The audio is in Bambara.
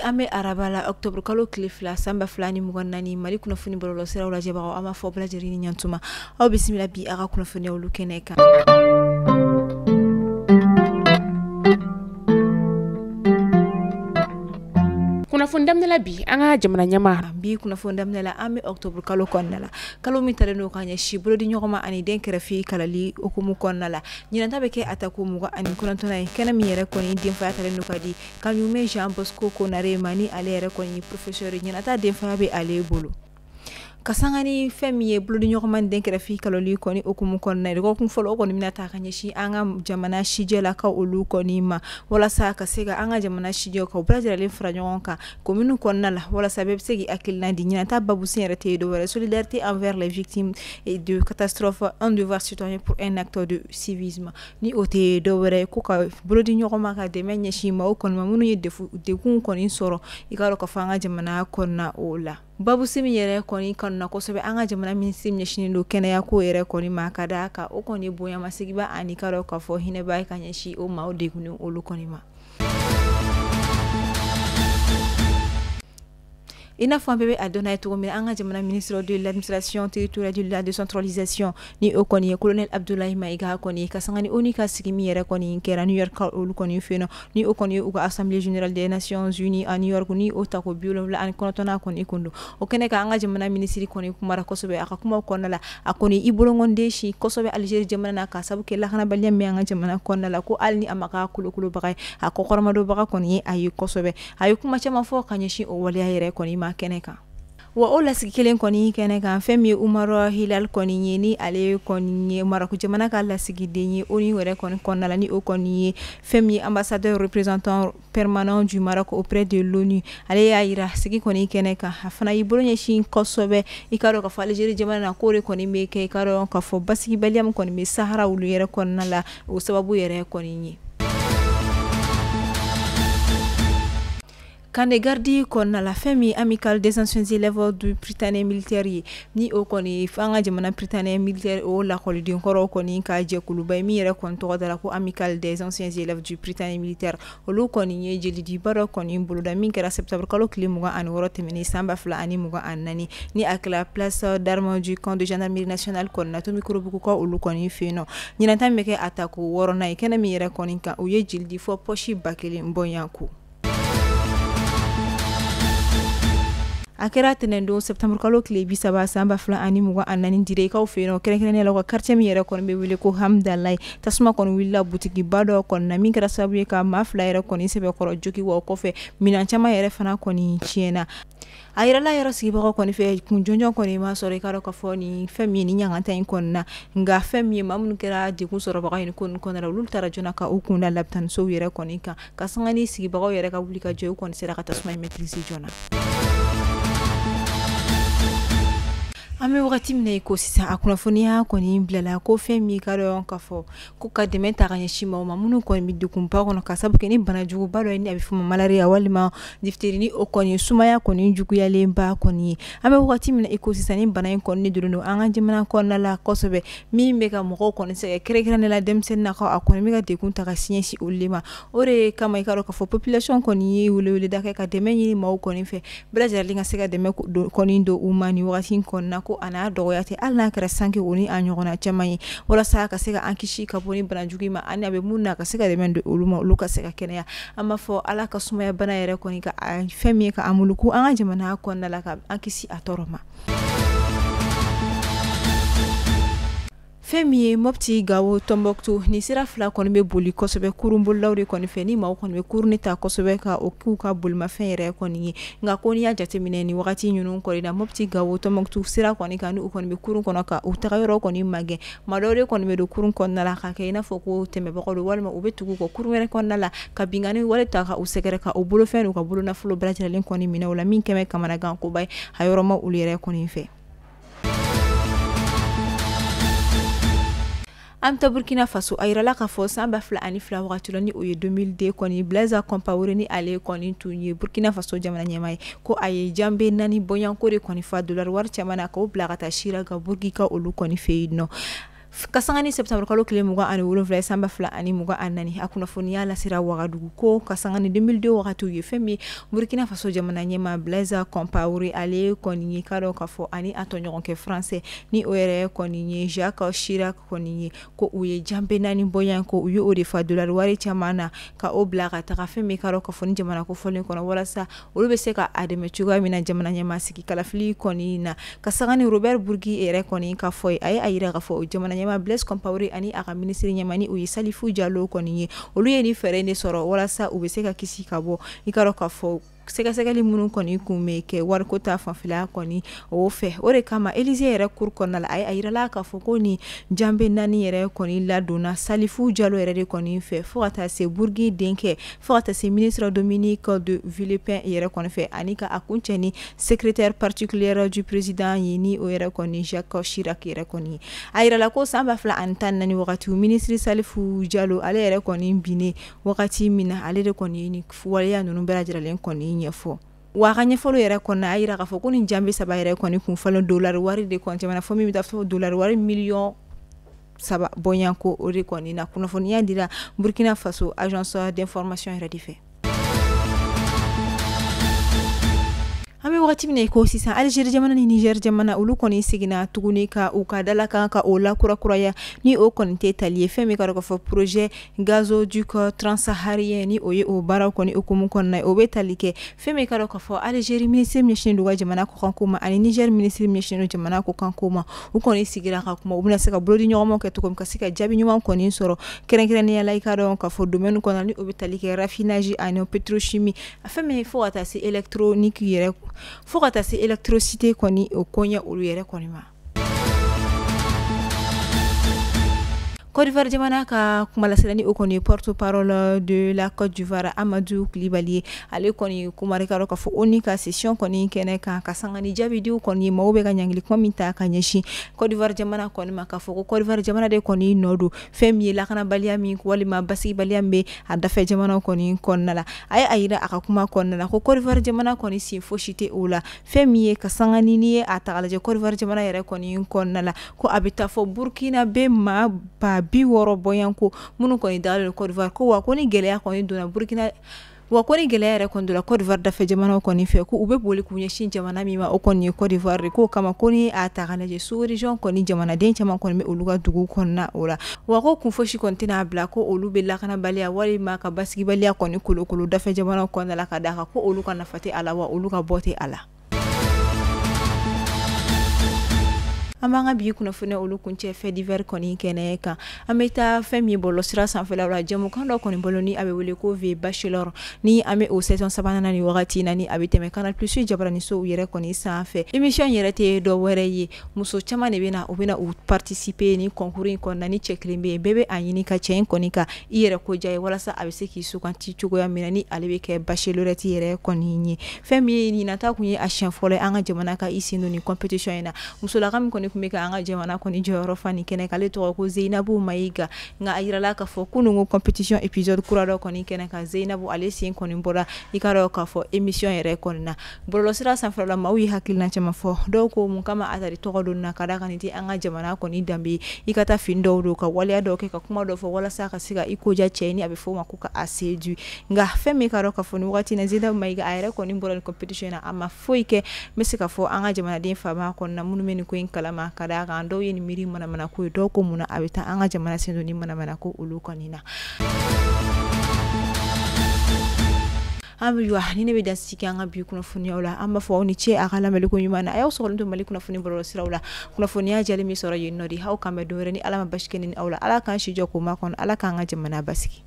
An bɛ araba la, octobre kalo tile 2, san 2024. Mali kunnafoni bɔlɔlɔ siraw lajɛbagaw, an b'a fɔ bɛɛ lajɛlen ni ɲantuma. Aw bisimila bi a ka kunnafoniya olu kɛnɛ kan. Kunnafoni daminɛ la, bi an ka jamana ɲɛmaa. Bi kunnafoni daminɛ la, an bɛ octobre kalo kɔnɔna la, kalo min talen don ka ɲɛsin bolodi ɲɔgɔn ma ani den kɛrɛfɛ kalali hukumu kɔnɔna la. Ɲinan ta bɛ kɛ a tako 29nan ye. Kɛnɛ min yɛrɛ kɔni denfaya talen don ka di Kaɲumɛ Jean Bosco Konare ma, ni ale yɛrɛ kɔni ye professeur ye, ɲinan ta denfaya bɛ ale bolo. Ka sanga ni fɛn min ye bolodi ɲɔgɔn ma den kɛrɛfɛ kalali kɔni hukumu kɔnɔna ye, dɔgɔkun fɔlɔ o kɔni bɛna ta ka ɲɛsin an ka jamana sijɛlakaw olu kɔni ma, walasa ka se ka an ka jamana sijɛw ka bɛɛ lajɛlen fara ɲɔgɔn kan komini kɔnɔna la, walasa bɛɛ bɛ se k'i hakilina di. Ɲinan ta babusen yɛrɛ tɛ dɔwɛrɛ, solidarité envers les victimes de catastrophe, un devoir citoyen pour un acte de civisme. Ni o tɛ dɔwɛrɛ, ko ka bolodi ɲɔgɔn ma ka dɛmɛ ɲɛsin maaw kɔni ma minnu ye degun kɔni sɔrɔ, i k'a dɔn ka fɔ an ka jamana kɔnɔna o la. Babusen min yɛrɛ kɔni kanuna kosɛbɛ, an ka jamana minisiri ɲɛsinnen don kɛnɛya ko yɛrɛ kɔni ma, ka d'a kan o kɔni bonyamasigiba ani ka dɔn k'a fɔ hinɛba ye ka ɲɛsin o maaw degunnen olu kɔni ma. I n'a fɔ an bɛɛ bɛ a dɔn n'a ye cogo min, an ka jamana ministre de l'administration territoriale, de la décentralisation, ni o kɔni ye colonel Abdoulaye Maïga kɔni, ka sanga ni ONU ka sigi min yɛrɛ kɔni kɛra New York olu kɔni fɛ yen nɔ, ni o kɔni ye u ka assemblée générale des Nations Unies à New York, ni o tako 79nan kɔni kun don. O kɛnɛ kan, an ka jamana minisiri kɔni kumara kosɛbɛ. A ka kumaw kɔnɔna la, a kɔni i bolongɔnden si kosɛbɛ Algérie jamana na, ka sababu kɛ lakanabaliya min an ka jamana kɔnɔna la, ko hali ni a ma k'a kolokolobaga ye, a kɔkɔrɔmadonbaga kɔni ye a ye kosɛbɛ. A ye kuma caman fɔ ka ɲɛsin o waleya yɛrɛ kɔni ma kɛnɛ kan. Wa o lasigi kelen kɔni kɛnɛ kan, fɛn min ye Umaru Hilal kɔni ye, ni ale kɔni ye Maroc jamana ka lasigiden ye ONU yɛrɛ kɔni kɔnɔna la, ni o kɔni ye fɛn min ye ambassadeur représentant permanent du Maroc auprès de l'ONU, ale y'a yira sigi kɔni kɛnɛ kan, a fana y'i bolo ɲɛsin kosɛbɛ, i k'a dɔn k'a fɔ Algérie jamana na, k'o de kɔni bɛ kɛ, i k'a dɔn k'a fɔ basigibaliya min kɔni bɛ Sahara olu yɛrɛ kɔnɔna la, o sababu yɛrɛ kɔni ye. Camp de garde kɔnɔna la, fɛn min amicale des anciens élèves du Prytanée militaire ye, ni o kɔni an ka jamana Prytanée militaire o lakɔliden kɔrɔw kɔni ka jɛkuluba ye, min yɛrɛ kɔni tɔgɔ dara ko amicale des anciens élèves du Prytanée militaire, olu kɔni ye jelidiba dɔ kɔni boloda min kɛra septembre kalo tile 26 tɛmɛnen san 2024, ni a kɛla place d'armes du camp de gendarmerie nationale kɔnɔna Tomikɔrɔbugukaw olu kɔni fɛ yen nɔ. Ɲinan ta min bɛ kɛ a tako 6nan ye, kɛnɛ min yɛrɛ kɔni kan, u ye jelidi fɔ poche 1000 bɔɲan ko. A kɛra tɛnɛndon septembre kalo tile 30, san 2024, Direkaw fɛ yen nɔ, kɛrɛnkɛrɛnnenya la u ka quartier min yɛrɛ kɔni bɛ wele ko Hamdalaye, tasuma kɔni wulila butikiba dɔ kɔni na, min kɛra sababu ye ka maa 2 yɛrɛ kɔni sɛbɛkɔrɔ jogi. Wa o kɔfɛ, minɛn caman yɛrɛ fana kɔni tiɲɛna. A yɛrɛla yɔrɔ sigibagaw kɔni fɛ, kun jɔnjɔn kɔni ma sɔrɔ, i k'a dɔn k'a fɔ nin fɛn min ye nin ɲangata in kɔni na. Nka fɛn min ye maa minnu kɛra degun sɔrɔbaga ye nin ko nin kɔnɔna la, olu taara joona ka u kun da lapitanisow yɛrɛ kɔni kan. Ka sanga ni sigibagaw yɛrɛ ka wuli ka jɔ, u kɔni sera ka tasuma in maîtriser joona. An bɛ wagati min na i ko sisan, a kunnafoniya kɔni bilala ko fɛn min ka dɔn k'a fɔ ko ka dɛmɛ ta ka ɲɛsin maaw ma minnu kɔni bɛ degunba kɔnɔ, ka sababu kɛ ni banajuguba dɔ ye, ni a bɛ fɔ ma malaria walima diphtérie, ni o kɔni sumaya kɔni juguyalenba kɔni ye. An bɛ wagati min na i ko sisan, ni bana in kɔni donnen don an ka jamana kɔnɔna la kosɛbɛ, min bɛ ka mɔgɔw kɔni sɛgɛn, kɛrɛnkɛrɛnnenya la denmisɛnninnakaw, a kɔni bɛ ka degun ta ka ɲɛsin olu de ma. O de kama, i k'a dɔn k'a fɔ population kɔni ye weleweleda kɛ ka dɛmɛ ɲini maaw kɔni fɛ, bɛɛ lajɛlen ka se ka dɛmɛ kɔni don u ma nin wagati in kɔnɔna, ko a n'a dɔgɔya tɛ, hali n'a kɛra sanke o ni a ɲɔgɔnna caman ye, walasa ka se ka an kisi ka bɔ ni banajugu ma, ani a bɛ mun na, ka se ka dɛmɛ don olu ma, olu ka se ka kɛnɛya. An b'a fɔ Ala ka sumaya bana yɛrɛ kɔni ka fɛn min ye ka an muluku an ka jamana kɔnɔna la, ka an kisi a tɔɔrɔ ma. Fɛn min ye Mopti, Gawo, Tɔnbɔkutu, ni sira fila kɔni bɛ boli kosɛbɛ kurunbolilaw de kɔni fɛ, ni maaw kɔni bɛ kurun ta kosɛbɛ ka o k'u ka bolimafɛn yɛrɛ kɔni ye. Nka ko n'i y'a jateminɛ nin wagati ninnu kɔni na, Mopti, Gawo, Tɔnbɔkutu sira kɔni kan, ni u kɔni bɛ kurun kɔnɔ ka u taga yɔrɔ kɔni magɛn, maa dɔw de kɔni bɛ don kurun kɔnɔna la ka kɛ i n'a fɔ ko tɛmɛbagaw don, walima u bɛ tugu u kɔ kurun wɛrɛ kɔnɔna la ka binkanni wale ta ka u sɛgɛrɛ, ka u bolofɛn n'u ka bolonafolo bɛɛ lajɛlen kɔni minɛ u la, min kɛmɛ kamanagan koba ye a yɔrɔ ma olu yɛrɛ kɔni fɛ. An ta Burkina Faso, a yirala k'a fɔ san 2002 wagati la, ni o ye 2002 kɔni, Blaise Compaoré, ni ale kɔni tun ye Burkina Faso jamana ɲɛmaa ye, ko a ye janbe 4 bɔɲɔgɔnko de kɔni fa dollar wari caman na k'o bila ka taa Sira ka Burki ka olu kɔni fɛ yen nɔ. Ka sanga ni septembre kalo tile 27 san 2024, a kunnafoniya lasera Wagadugu ko ka sanga ni 2002 wagatiw ye, fɛn min Burkina Faso jamana ɲɛmaa Blaise Compaoré, ale kɔni ye ka dɔn k'a fɔ ani a tɔɲɔgɔnkɛ français ni o yɛrɛ kɔni ye Jacques Chirac kɔni ye, ko u ye janbe 4 bɔɲan, ko u ye o de fa dolari wari caman na ka o bila ka taga fɛn min ka dɔn k'a fɔ ni jamana kofɔlen kɔnɔ, walasa olu bɛ se ka a dɛmɛ cogoya min na jamana ɲɛmaa sigi kalafili kɔni na. Ka sanga ni Robert Bourgi yɛrɛ kɔni ka fɔ ye, a ye a yira k'a fɔ jamana ɲɛmaa Blaise Compaoré ani a ka minisiri ɲɛmaa ni o ye Salifu Jalo kɔni ye, olu ye ni fɛɛrɛ de sɔrɔ walasa u bɛ se ka kisi ka bɔ i ka dɔn k'a fɔ sɛgɛsɛgɛli minnu kɔni kun bɛ kɛ wariko ta fanfɛla kɔni o fɛ. O de kama Élysée yɛrɛ cour kɔnɔna la, a ye a yirala k'a fɔ ko ni janbe 4 yɛrɛ kɔni ladonna Salifu Jalo yɛrɛ de kɔni fɛ, fo ka taa se Bourgi denkɛ, fo ka taa se ministre Dominique de Villepin yɛrɛ kɔni fɛ, ani ka a kuncɛ ni secrétaire particulier du président ye ni o yɛrɛ kɔni Jacques Chirac yɛrɛ kɔni ye. A yirala ko san 2014 wagati ministre Salifu Jalo ale yɛrɛ kɔni binnen wagati min na, ale de kɔni ye ni waleya ninnu bɛɛ lajɛlen kɔni ɲɛfɔ. Wa a ka ɲɛfɔliw yɛrɛ kɔnɔna, a yira k'a fɔ ko ni janbe 3 yɛrɛ kɔni kun fɔlen dolari wari de kɔni jamana fɔ min bɛ taa fɔ dolari wari miliyɔn 3 bɔɲan ko o de kɔni na. Kunnafoniya dira Burkina Faso agence d'information yɛrɛ de fɛ. An bɛ wagati min na i ko sisan, Algérie jamana ni Niger jamana olu kɔni seginna tuguni ka u ka dalakan ka o lakurakuraya ni o kɔni tɛ tali ye fɛn min ka dɔn k'a fɔ projet gazoduc transsaharien ni o ye o baaraw kɔni hukumu kɔnɔna ye, o bɛ tali kɛ fɛn min ka dɔn k'a fɔ Algérie ministre min ɲɛsinnen don u ka jamana kɔkanko ma ani Niger ministre min ɲɛsinnen don jamana kɔkanko ma, u kɔni sigira ka kuma u bɛna se ka bolodi ɲɔgɔnmaw kɛ cogo min ka se ka jaabi ɲuman kɔni sɔrɔ, kɛrɛnkɛrɛnnenya la i ka dɔn k'a fɔ domaine kɔnɔ ni o bɛ tali kɛ raffinage ani pétrochimie, a fɛn min fo ka taa se électronique yɛrɛ, fo ka taa se électricité kɔni o koɲɛ olu yɛrɛ kɔni ma. Côte d'Ivoire jamana ka kumalasela ni o kɔni porte-parole de la Côte d'Ivoire Amadou Coulibaly, ale kɔni kumara ka dɔn k'a fɔ ONU ka session kɔni kɛnɛ kan ka sanga ni jaabidiw kɔni maaw bɛ ka ɲangili kuma min ta ka ɲɛsin Côte d'Ivoire jamana kɔni ma, k'a fɔ ko Côte d'Ivoire jamana de kɔni nɔ don fɛn min ye lakanabaliya min walima basigibaliya min bɛ a dafɛ jamana kɔni kɔnɔna la. A ye a yira a ka kuma kɔnɔna la ko Côte d'Ivoire jamana kɔni sen fosi tɛ o la, fɛn min ye ka sanga ni n'i ye a ta k'a lajɛ Côte d'Ivoire jamana yɛrɛ kɔni kɔnɔna la ko a bɛ taa fɔ Burkina bɛ maa 60 bɔɲɔgɔnko minnu kɔni dalen don Côte d'Ivoire, ko wa ko ni gɛlɛya kɔni donna Burkina, wa ko ni gɛlɛya yɛrɛ kɔni donna Côte d'Ivoire dafɛ jamanaw kɔni fɛ, ko u bɛ boli k'u ɲɛsin jamana min ma o kɔni ye Côte d'Ivoire de, k'o kama ko ni a ta k'a lajɛ sous région kɔni jamanaden caman kɔni bɛ olu ka dugu kɔnɔna o la, wa ko kun fosi kɔni tɛna bila ko olu bɛ lakanabaliya walima ka basigibaliya kɔni kolokolo dafɛ jamanaw kɔnɔna la, ka d'a kan ko olu ka nafa tɛ a la wa olu ka bɔ tɛ a la. An b'an ka bi kunnafoniya olu kuncɛ fait divers kɔni kɛnɛ kan. An bɛ taa fɛn min bɔlɔlɔsira sanfɛla la, jɛmukan dɔ kɔni bolo ni a bɛ wele ko The Bachelor, ni an bɛ o saison 3nan na ni wagati na, ni a bɛ tɛmɛ Canal Plus jabaranisow yɛrɛ kɔni sanfɛ. Émission yɛrɛ tɛ dɔ wɛrɛ ye, muso caman de bɛ na, u bɛ na u participer ni concours in kɔnɔna, ni cɛ kelen bɛ yen, bɛɛ bɛ a ɲini ka cɛ in kɔni ka i yɛrɛ ko diya ye walasa a bɛ se k'i suganti cogoya min na ni ale bɛ kɛ bachelorette yɛrɛ kɔni ye. Fɛn min ye ɲinan ta kun ye a siɲɛ fɔlɔ ye an ka jamana ka i sen don ni compétition in na. Musolaka min kɔni kun bɛ ka an ka jamana kɔni jɔyɔrɔ fa nin kɛnɛ kan, ale tɔgɔ ko Zeyinabu Mayiga, nka a yirala k'a fɔ kununko compétition épisode kura dɔ kɔni kɛnɛ kan, Zeyinabu ale sen kɔni bɔra i ka dɔn k'a fɔ émission yɛrɛ kɔni na. Bɔlɔlɔsira sanfɛla la, maaw ye hakilina caman fɔ, dɔw ko mun kama a tari tɔgɔ don na, ka d'a kan nin tɛ an ka jamana kɔni danbe ye, i ka taa fini dɔw don ka waleya dɔw kɛ ka kuma dɔw fɔ walasa ka se ka i koja cɛ ni a bɛ fɔ o ma ko ka a séduit. Nka fɛn min ka dɔn k'a fɔ nin wagati in na, Zeyinabu Mayiga a yɛrɛ kɔni bɔra nin compétition in na, a ma foyi kɛ. N bɛ se k'a fɔ an ka jamanaden faama kɔnɔna minnu bɛ nin ko in kalama, ka d'a kan dɔw ye nin miiri manamana ko ye, dɔw ko mun na a bɛ taa an ka jamana sen don ni manamana ko olu kɔni na. Ayiwa ni ne bɛ dan sigi an ka bi kunnafoniyaw la, an b'a fɔ aw ni ce a ka lamɛnni ko ɲuman na. A y'aw sɔgɔlen to Mali kunnafoni bɔlɔlɔsiraw la, kunnafoniya jɛlen min sɔrɔ yen nɔ de. Aw kan bɛn don wɛrɛ ni Ala ma basi kɛ ni aw la. Ala k'an si jɔ k'o makɔnɔ, Ala k'an ka jamana basigi.